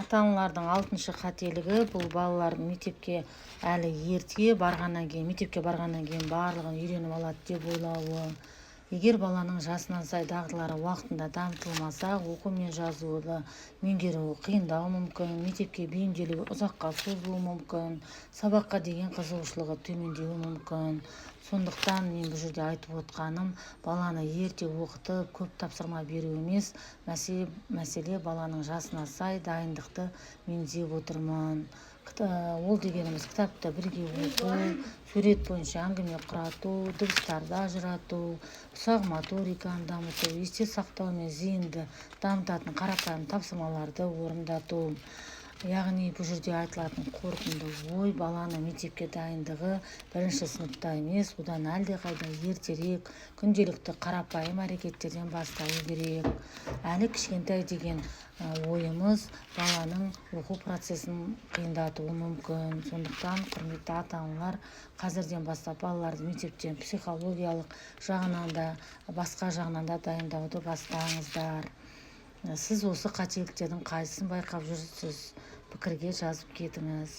Ата-аналардың алтыншы қателігі – бұл балалардың мектепке әлі ерте барғаннан кейін, мектепке барғаннан кейін барлығын үйреніп алады деп ойлауы. Егер баланың жасына сай дағдылары уақытында дамытылмаса, оқу мен жазуды меңгеруі қиындауы мүмкін, мектепке бейімделуі ұзаққа созылуы мүмкін, сабаққа деген қызығушылығы төмендеуі мүмкін. Сондықтан мен бұл жерде айтып отқаным – баланы ерте оқытып, көп тапсырма беру емес мәселе, мәселе баланың жасына сай дайындықты меңзеп отырмын. Ол дегеніміз – кітапты бірге оқу, сурет бойынша әңгіме құрату, дыбыстарды ажырату, ұсақ моториканы дамыту, есте сақтау мен зейінді дамытатын қарапайым тапсырмаларды орындату. Яғни бұл жерде айтылатын қорытынды ой: баланы мектепке дайындығы бірінші сыныпта емес, одан әлдеқайда ертерек, күнделікті қарапайым әрекеттерден басталу керек. Әлі кішкентай деген ойымыз баланың оқу процесін қиындатуы мүмкін. Сондықтан, құрметті ата аналар, қазірден бастап балаларды мектептен психологиялық жағынан да, басқа жағынан да дайындауды бастаңыздар. Сіз осы қателіктердің қайсысын байқап жүрсіз? Пікірге жазып кетіңіз.